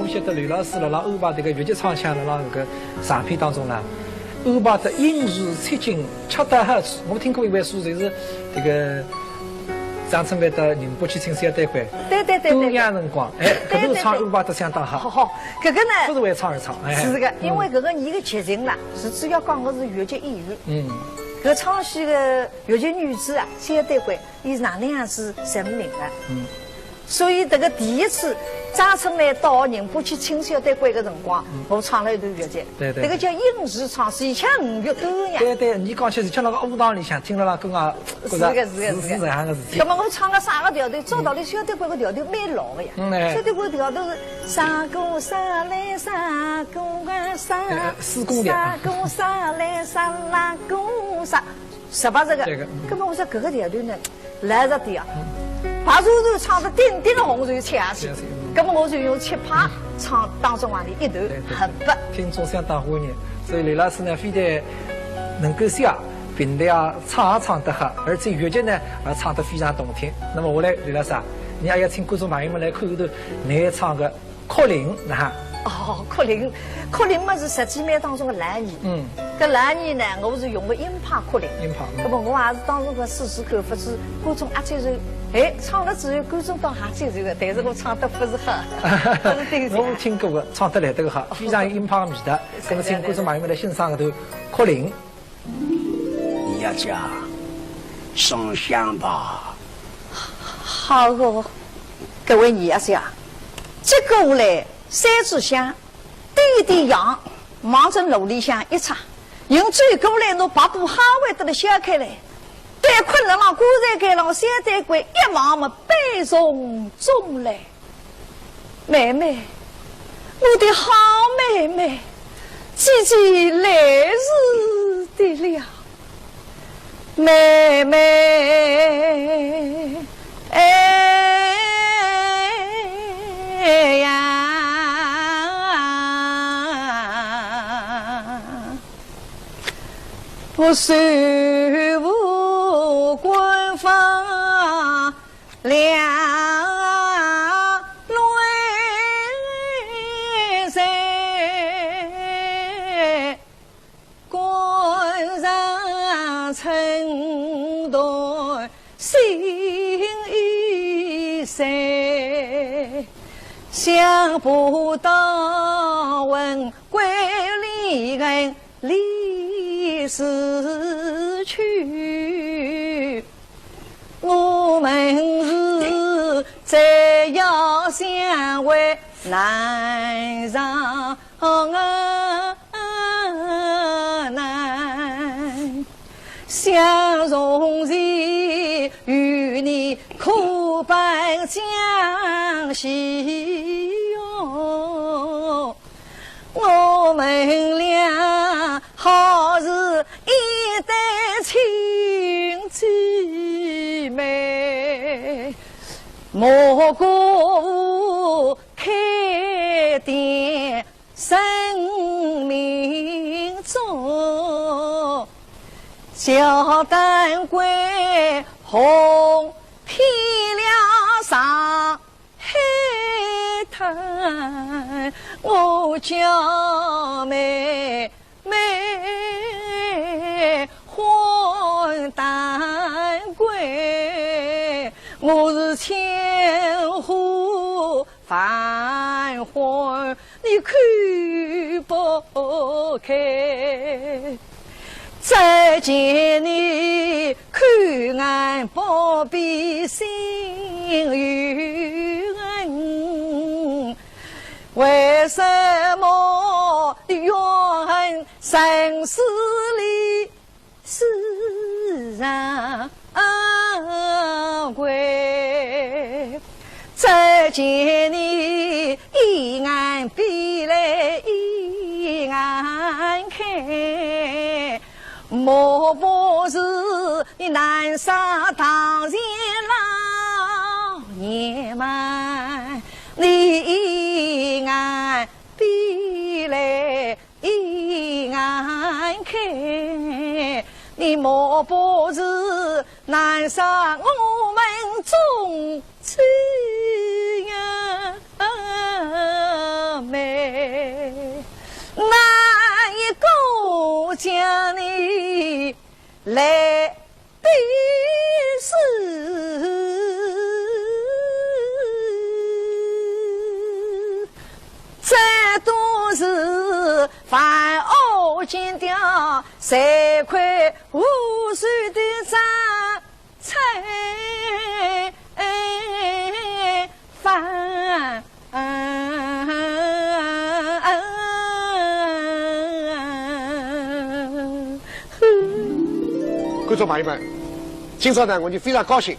我晓得刘老师辣辣安排迭个越剧唱腔辣辣搿个长篇当中啦，安排得音质、切景恰到好处。我听过一回书，就是迭个张春帆搭宁波去请小丹桂，对对对对对。搿样辰光，哎，搿段唱安排得相当好。好好，搿个呢，勿是会唱一唱，哎，是个，因为搿个伲个剧情啦，是主要讲个是越剧演员。嗯。搿唱戏个越剧女子啊，小丹桂，伊是哪能样子成名个？嗯。 所以迭个第一次张春帆到宁波去请小丹桂个辰光，嗯。我唱了一段越剧。对对。迭个叫音质唱，戏腔五月端呀。对对，伲讲起戏腔，辣辣学堂里向听了啦，更加觉着是个是个是个。是是搿样个事体。葛末我唱个啥个调头？照道理小丹桂个调头蛮老个呀。嗯，哎。小丹桂调头是啥个啥来啥个啊啥，哎，四宫调。啥个啥来啥啦个啥。 十八这个，这个，嗯。葛末我说搿个调头呢，来着点啊，白蛇传唱得顶顶红就吃下去。吃下去，嗯。葛末我就用七拍唱当中啊的一段，对对对。很棒。听众相当欢迎，所以刘老师呢，非但能够写，并且啊唱也唱得好，而且越剧呢，也唱得非常动听。那么下来，刘老师啊，伲也要请观众朋友们来看一段难唱个 哭灵，哪哈？哦，哭灵，哭灵嘛是十几妹当中个烂艺。嗯。搿烂艺呢，我是用个音派哭灵。音派，嗯。葛末我也是当时个试试看，勿知观众阿接受哎，唱了之后，观众倒还接受的，但是我唱得不是好，不是顶级。我听过的，唱得来得个好，非常有音乐味道。那么请观众朋友们来欣赏一段《哭灵》。 你要讲上香吧。好个，各位爷爷啊，这个来三炷香，点点香，望着炉里向一插，用嘴过来拿白布好会得了掀开来，对困了浪棺材盖浪三对关一望么悲从中来。 妹妹，我的好妹妹，姐姐来迟的了。妹妹，哎呀，我手无官方 两泪水，肝肠寸断心已碎，想不到魂归离恨 离死去，我们是再要相会难上难。想从前与你可把将心哟。 我们俩好似一对亲姊妹，蘑菇开店生命中，焦丹桂红遍了上 海滩，我叫妹妹换丹桂，我是千呼万唤你看不开。 再见你，口岸不比心有恨。为什么怨恨生死里世上鬼？ 再见你，一岸悲泪一岸开。莫不是你难杀当前老年迈，你一岸悲泪 一岸开，你莫不是难杀我们众姊妹，哪一个将你来 逼死。这都是万恶奸党，罪魁祸首的张春芳。 观众朋友们，今朝呢，我们非常高兴，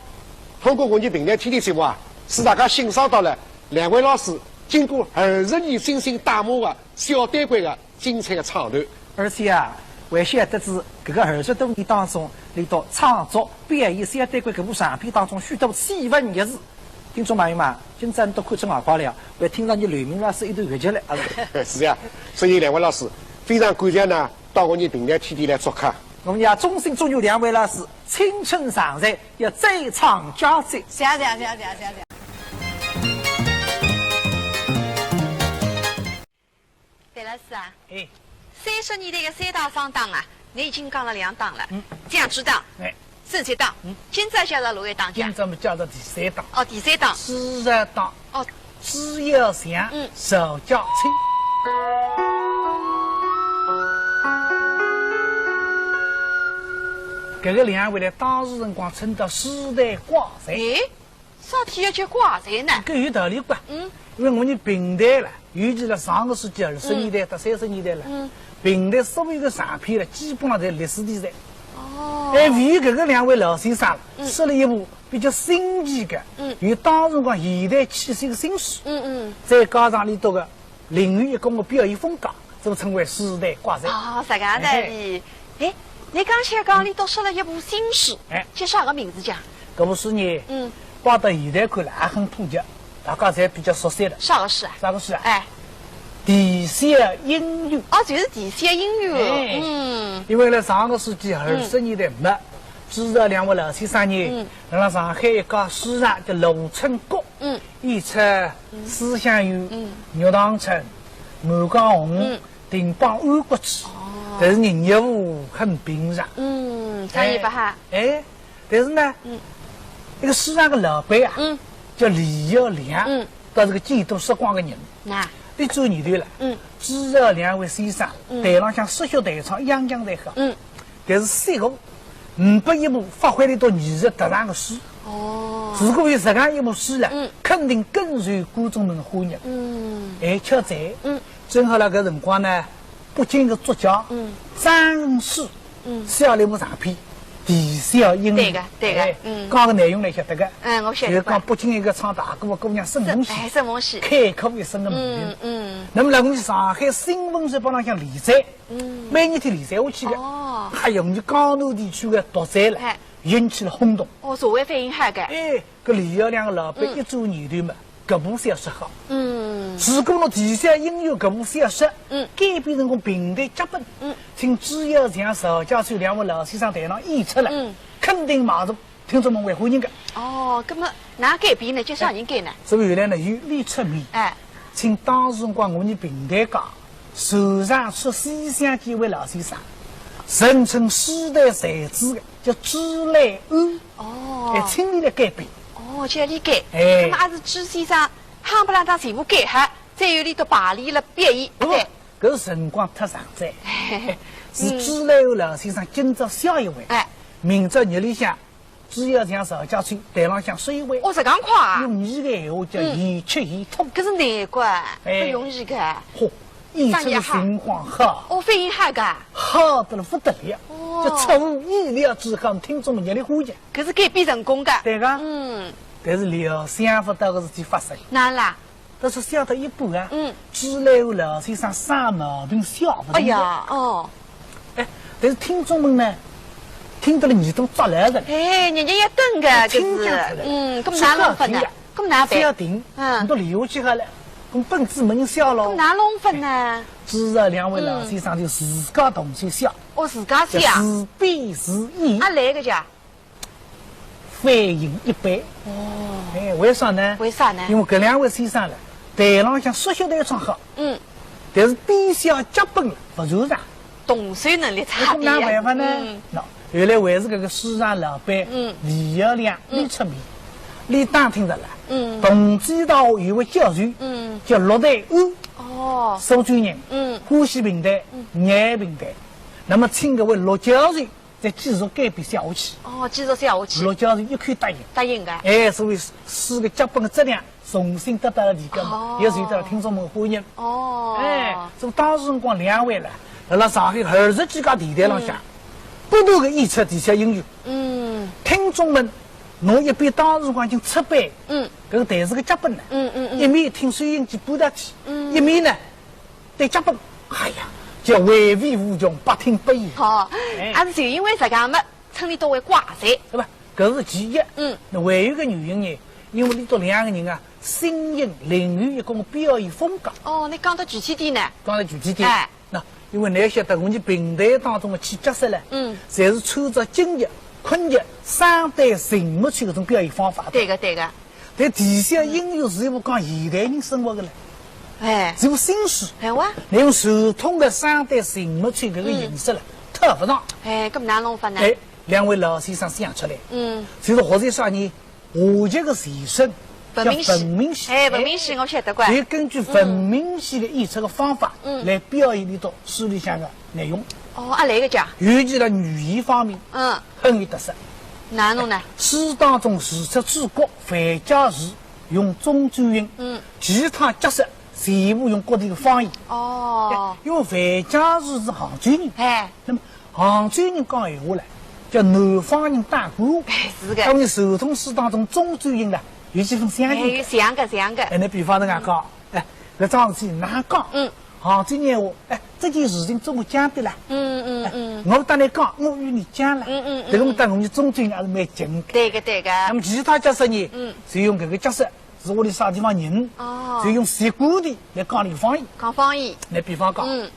通过我们评弹天地节目啊，使大家欣赏到了两位老师经过二十年精心打磨的小丹桂的精彩的唱段。而且啊，还晓得仔搿个二十多年当中，伊到创作、表演小丹桂搿部长篇当中许多趣闻轶事。 听众朋友们，今朝侬都看出外挂了，还听着伲刘明老师一段越剧了，啊。是呀，所以两位老师非常感谢呢，到我们评弹天地来做客。我们也衷心祝愿两位老师青春常在，要再创佳绩。谢谢，谢谢，谢谢。 范老师啊，哎。三十年代的三大方档啊，侬已经讲了两档了，嗯。讲几档？哎。正式档，嗯。今朝介绍哪一档讲？今朝么介绍第三档。哦，第三档。朱雀档。哦。朱耀祥，嗯。赵家春。搿个两位呢，当时辰光称得是书台怪才。诶，啥体要叫怪才呢？搿有道理个。嗯。因为我伲评弹了， 尤其辣上个世纪二十年代到三十年代了，嗯。评弹所有个长篇了，基本上侪历史题材。哦。哎，唯有搿个两位老先生，嗯。写了一部比较新奇个，嗯。有当时辰光现代气息个新书，嗯，嗯。再加上俚笃个另有一功个表演风格，搿么称为书台怪才。哦，是搿样道理。哎。哎，倷刚才讲俚笃写了一部新书，哎。叫啥个名字讲？ 搿部书呢，嗯。摆到现在看来还很普及，大家侪比较熟悉的。啥个书啊？啥个书啊？哎。啼笑因缘。哦，就是啼笑因缘。哎。嗯。因为呢，上个世纪二十年代末，嗯。朱赵两位老先生呢，嗯。辣辣上海一家书场叫罗春阁，嗯。演出《思想游》、嗯。《玉堂春》、《满江红》、嗯。 《定邦安国志》，哦。但是呢，业务很平常。嗯，生意勿好。哎，哎，但是呢，嗯。一个书场个老板啊，嗯。叫李耀良，嗯。倒是个见多识广个人。那。俚做年头了，嗯。朱赵两位先生，嗯。台浪向说学弹唱样样侪好。嗯。 但是说过，呒不一部发挥力到艺术特长个书。哦。如果有实梗一部书了，嗯。肯定更受观众们欢迎。嗯。哎，巧哉，嗯。正好辣搿辰光呢，北京个作家，嗯。张恩师，嗯。写了一部长篇《啼笑因缘》。对个，对个，哎，嗯。讲个内容倷晓得个。嗯，我晓得个。就是讲北京一个唱大鼓个姑娘沈凤喜，沈，哎，沈凤喜。开阔一生个命运。嗯，嗯。那么辣我伲上海新闻日报浪向连载， 嗯。每日天连载下去个。哦。还有伲江南地区个读者了，哎。引起了轰动。哦，社会反应好个。哎，搿李耀良个老板，嗯。一转念头嘛，搿部小说好。嗯。如果拿《啼笑因缘》搿部小说，嗯。改编成功评弹脚本，嗯。请朱耀祥、赵家春两位老先生台浪演出了，嗯。肯定卖座。 听众们会欢迎个。哦，搿么哪改编呢？叫啥人改呢？哎，搿么原来呢，由李出面，哎。请当时辰光我伲评弹界首创出西厢记一位老先生，人称书台才子个，叫朱来安。哦。哎，请俚来改编。哦，叫俚改。哎。搿么也是朱先生夯不啷当全部改好，再由俚笃排练了表演，勿，对。搿辰光太长哉。嘿嘿嘿。是朱来安老先生今朝写一回，哎。明朝日里向 朱耀祥、赵家春台浪向说一回。哦，实梗快啊。用伲个闲话叫，嗯。现吃现吐。搿是难怪，哎。勿容易个。嚯，演出个情况好。哦，反应好个。好得了勿得了，哦。就出乎意料之外，听众们热烈欢迎。搿是改编成功个。对个。嗯。但是料想勿到个事体发生。哪啦？ 但是写到一半啊，嗯。朱来安老先生生毛病写勿动了。哎呀，哦。哎，但是听众们呢，听得了耳朵扎来了。哎，人家要等个，哎，搿是，听讲出来了。嗯，搿么哪弄法呢？搿么哪办？覅停，嗯。倷笃留下去好了，搿么本子没人写咯。搿么哪弄法呢？朱赵两位老先生就自家动手写。哦，自家写啊？就自编自演。啊，来个家。 反应一般。哦。哎，为啥呢？为啥呢？因为搿两位先生了，台浪向说学弹唱好，嗯。但是编写脚本了，勿擅长。动手能力差点呀。搿么哪办法呢？嗯。喏，后来还是搿个书场老板，嗯。李耀良，嗯。俚出面，俚打听着了，嗯。同济大学有位教授，嗯。叫陆台安，哦。苏州人，嗯。欢喜评弹，嗯。热爱评弹。那么请搿位陆教授 再继续改编写下去。哦，继续写下去。陆教授一口答应。答应个。哎，所以书个脚本个质量重新得到了提高嘛，哦。也受到了听众们欢迎。哦。哎，所以当时辰光两位了，辣辣上海二十几家电台浪向，嗯。不断个演出《啼笑因缘》。嗯。听众们拿一遍当时辰光已经出版，嗯。搿个台词个脚本呢，嗯，嗯，嗯。一面听收音机播到起，嗯。一面呢 对脚本，哎呀，叫回味无穷，百听不厌。好，哎。也是就因为实梗么，称俚笃为怪才。对吧？搿是其一。嗯。那还有一个原因呢，因为俚笃两个人啊，新颖另有一种表演风格。哦，倷讲得具体点呢？讲得具体点。哎。喏，因为倷晓得，我伲评弹当中个起角色唻，嗯。侪是穿插京剧、昆剧、双旦、评弹搿种表演方法个。对个，对个。 但《啼笑因缘》是一部讲现代人生活个唻，哎。是一部新书。哎哇。倷用传统个双旦评弹搿个形式唻，嗯。套勿上。哎，搿么哪弄法呢？哎，两位老先生想出来，嗯，就是学习啥呢？话剧个前身叫文明戏。文明戏，哎，文明戏我晓得个。就根据文明戏个演出个方法，嗯，来表现里头书里向个内容。哦，啊，来个讲。尤其辣语言方面，嗯，很有特色。哪能呢？书当中除脱主角樊家树用漳州音，嗯，其他角色全部用各地个方言。哦，因为樊家树是杭州人，哎，那么杭州人讲闲话唻，叫南方人打官话。哎，是个。当然传统书当中漳州音唻，有几分相近个。哎，有像个，像个。哎，侬比方侬讲，哎，搿桩事体哪讲？嗯，杭州人闲话，哎，这件事情怎么讲的啦？嗯嗯嗯，哎，我搭侬讲，我与你讲了。嗯嗯嗯，搿个搭我们漳州人还是蛮近个。对个对个。那么其他角色呢，嗯，就用搿个角色 是屋里啥地方人，哦，就用习惯的来讲俚方言。讲方言。来比方讲，嗯，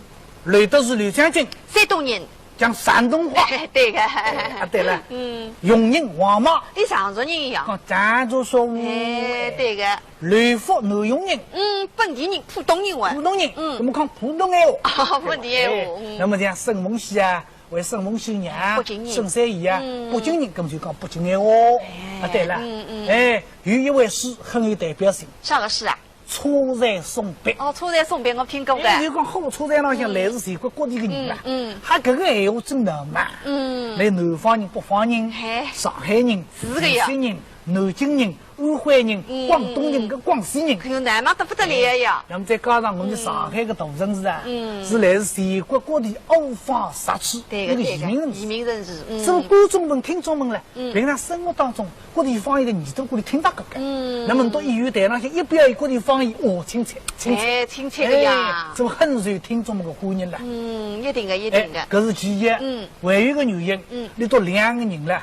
刘德是刘将军，山东人，讲山东话。对个。哎，啊，对了，嗯，佣人王妈，伊常熟人呀，讲常熟说话。哎，对个。刘福南阳人，嗯，本地人，浦东人哇。浦东人，嗯，我们讲浦东闲话。哦，本地闲话，哎，嗯，那么像沈凤喜啊， 为沈凤喜娘，北京人。沈三姨啊，嗯，北京人，搿么就讲北京闲话。哎，啊，对了，嗯嗯，哎，有一回书很有代表性。啥个书啊？车站送别。哦，车站送别我听过个。哎，就讲火车站浪向来自全国各地个人啦。嗯嗯，还搿个闲话真难嘛。嗯，来南方人、北方人，哎，上海人，是个呀，无锡人，南京人， 安徽人、嗯，广东人，搿广西人，哎哟，难嘛得不得了呀。那么再加上我们上海个大城市啊，嗯，是来自全国各地五花十区，对个，一个移民城市。对个，移民城市，嗯。所以观众们、听众们呢，嗯，平常生活当中各地方言的耳朵过来听得多个，嗯，那么到演员台浪向一表演各地方言，哦，亲切，亲切。哎，亲切个呀。哎，所以很受听众们个欢迎了。嗯，一定个，一定个。哎，搿是其一。嗯，还有一个原因，嗯，里头两个人了，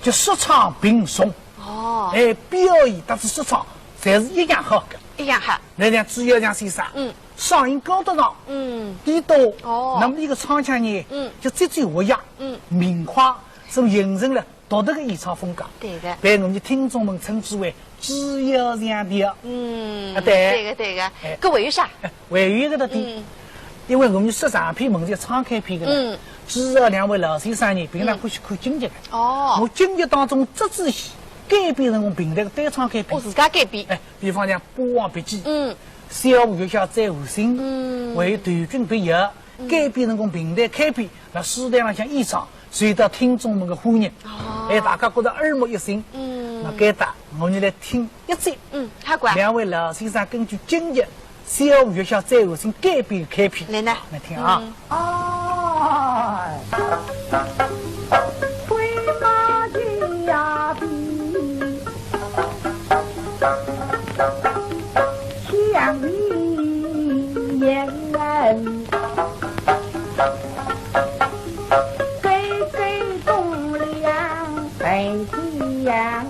叫说唱并重。 哦，哎，表演搭仔说唱，侪是一样好个。一样好。那像朱耀强先生，嗯，嗓音高得上，嗯，低多，哦，那么一个唱腔呢，嗯，就节奏活跃，嗯，明快，所以形成了独特个演唱风格。对个。被我们的听众们称之为朱耀强调。嗯，啊，对。对个，对个。哎，搿还有啥？哎，还有一个特点，嗯，因为我们说唱片门前唱开篇个了，嗯，朱耀两位老先生呢，平常欢喜看京剧个。 哦，我京剧当中折子戏改编成功评弹个单唱改编。哦，自家改编。哎，比方讲《霸王别姬》，嗯，《小五月下再会心》，嗯，还有《投君别业》，嗯，改编成功评弹改编，辣书台浪向演唱，受到听众们个欢迎。哦，哎，大家觉得耳目一新。嗯，那该搭我们来听一节。嗯，好个。两位老先生根据京剧 《小五月下再会心》改编个开篇。来呢？来听啊。嗯。哎，飞马的呀，比相比人，飞飞东凉北西洋。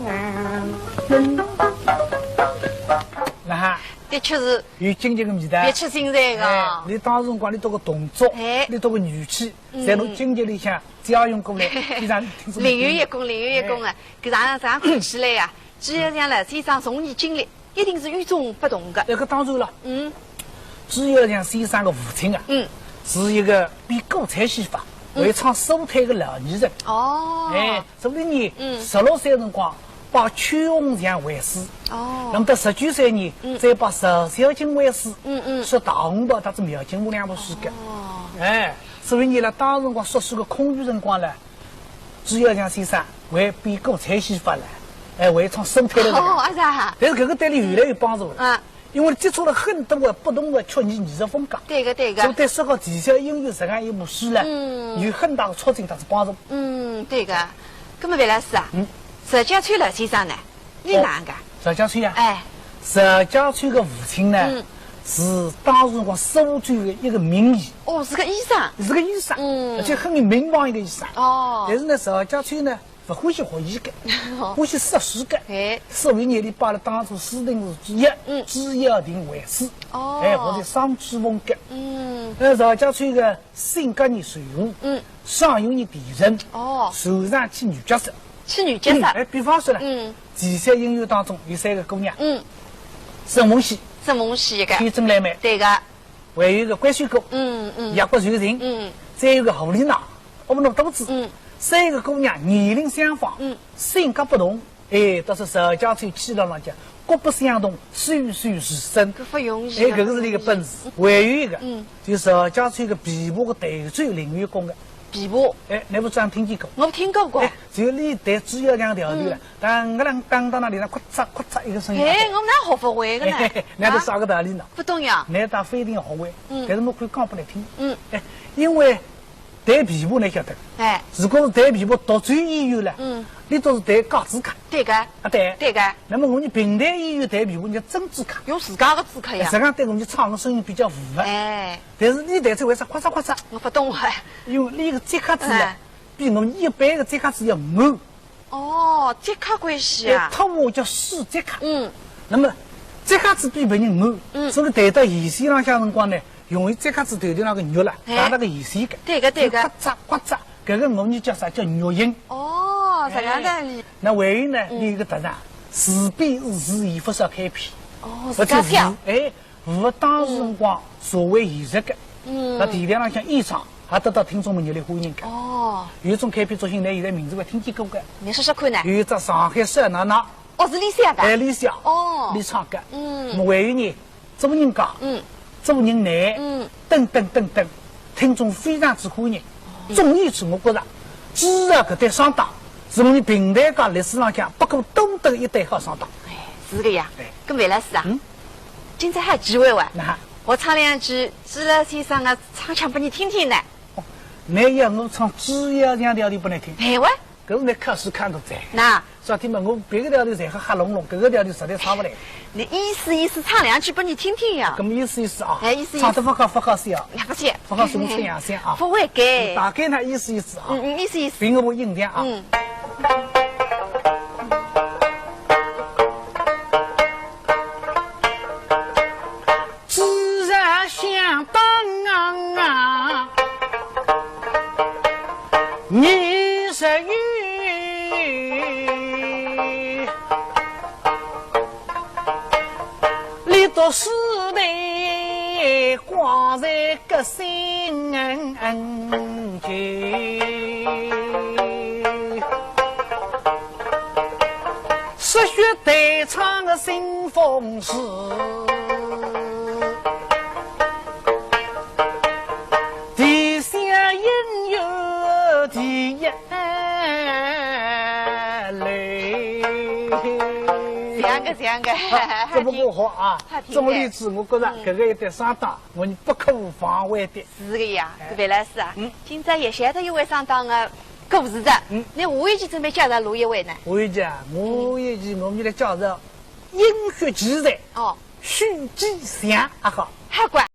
那哈，的确是 有京剧个味道。别出心裁个。哎，侬当时辰光侬搿个动作，哎，侬搿个语气，嗯，侪从京剧里向借用过来，非常听众朋友。另有一功，另有一功啊！哎，搿样，搿样看起来呀，朱耀强老先生从艺经历，一定是与众不同个。搿个当然了。嗯。朱耀强先生个父亲啊，嗯，是一个编过彩戏法，嗯，会唱苏推个老艺人。哦。哎， 所以呢，嗯，十六岁辰光拜邱鸿祥为师。哦。那么到十九岁呢，嗯，再拜曹小青为师，嗯嗯，说大红袍搭仔描金凤两部书个。哦。哎，所以呢，辣当辰光说书个空余辰光呢，朱耀强先生会编过彩戏法了，哎，会唱苏推了。哦，啊是啊。但是搿个对伊越来越有帮助了。啊。 因为接触了很多个不同个曲艺艺术风格。对个，对个。所以对说个技巧音乐实际上一部书呢，嗯，有很大个促进搭仔帮助。嗯，对个。葛末范老师啊，嗯，曹家村老先生呢，伊哪能个？哦，曹家村啊？哎。曹家村个父亲呢，嗯，是当时辰光苏州个一个名医。哦，是个医生。是个医生，嗯，而且很有名望一个医生。哦。但是呢，曹家村呢， 勿欢喜学医个，欢喜说书个。哎。所以呢，伊拜了当初师弟之一，嗯，朱耀庭为师。哦。哎，或者双珠峰个。嗯。呃，曹家村个性格呢随和，嗯，爽有呢甜人，哦，擅长起女角色。起女角色？嗯，哎，比方说呢，嗯，奇幻音乐当中有三个姑娘，嗯，沈凤喜，沈凤喜个，天真烂漫，对个。 还有一个关水姑，嗯嗯，夜泊传情，嗯，再有一个狐狸脑，屙肚子，嗯，三个姑娘年龄相仿，嗯。性格不同，哎，但是赵家村气场上讲，各不相同，栩栩如生。搿勿容易哎，搿个是伊个本事。还有一个，嗯。就赵家村个琵琶个弹奏林月宫个。琵琶？哎，侬勿知听见过？我听过过。哎，就伊弹主要两条头了，嗯。当啷当当那里向咔嚓咔嚓一个声音。哎，我哪学勿会个呢？嘿嘿嘿，那个啥个道理呢？啊？勿懂呀。那倒勿一定要学会，嗯。但是我可以讲拨侬听。嗯。哎，因为 弹琵琶侬晓得，哎。如果是弹琵琶独奏演员了，嗯。伊倒是弹架子架。对个。啊，对。对个。那么我们评弹演员弹琵琶，人家真嘴卡。有自家个嘴卡呀。实际上对我们唱个声音比较糊啊。哎。但是伊弹出为啥咔嚓咔嚓？我勿懂哎。因为伊个节卡子呀，哎。比我们一般个节卡子要厚。 哦，节卡关系啊。哎，脱话叫水节卡。嗯。那么，节卡子比别人厚，嗯。所以弹到弦线浪向辰光呢，容易节卡子头顶浪个肉了，哎。打到个弦线个。对个，对个。就咔嚓咔嚓，搿个我们叫啥？叫肉音。哦，搿样道理。哎。那还有呢，嗯。伊个特长，字边字，伊勿少开篇。哦，而且字，自家写。哎， 符合当时辰光社会现实个，嗯。辣电台浪向演唱，也得到听众们热烈欢迎个。哦。有一种开篇作品，侬现在名字还听见过个？侬说说看呢？有一只上海小囡囡。哦，是伊写个？哎，伊写。哦。伊唱个。嗯。那么还有呢，做人家，嗯。做人难，嗯。等等等等，听众非常之欢迎。 总而言之，我觉着，朱二搿对双档，是我们评弹界历史浪向不可多得一对好双档。哎，是个呀。哎。搿梅老师啊，嗯？今朝还有机会哇，哪哈？我唱两句朱二先生个唱腔拨侬听听呢。哦，侬要我唱朱二两条头拨侬听？哎喂。搿是侬考试考得着。哪？ 啥体嘛，我别个调头侪好瞎弄弄，搿个调头实在唱勿来。侬意思意思，唱两句拨侬听听呀。搿么意思意思啊，哎，意思意思。唱得勿好勿好笑啊，了不起。勿好笑我出洋相啊。勿会个。大概呢意思意思啊，嗯，嗯，意思意思。凭我印象啊。嗯。 朱二想当啊，你是有，你读书的光在个心间。 说学弹唱个新风势，地下音乐第一流。像个，像个。啊，搿么我好啊，还挺好。总而言之，我觉着搿个一对双档，我们不可防患的。是个呀，哎。搿位老师啊，嗯。今朝也晓得一位双档个故事的，嗯。那下一期准备介绍哪一位呢？下一期啊，下一期我们来介绍音乐奇才，哦。许继祥，阿好。好个。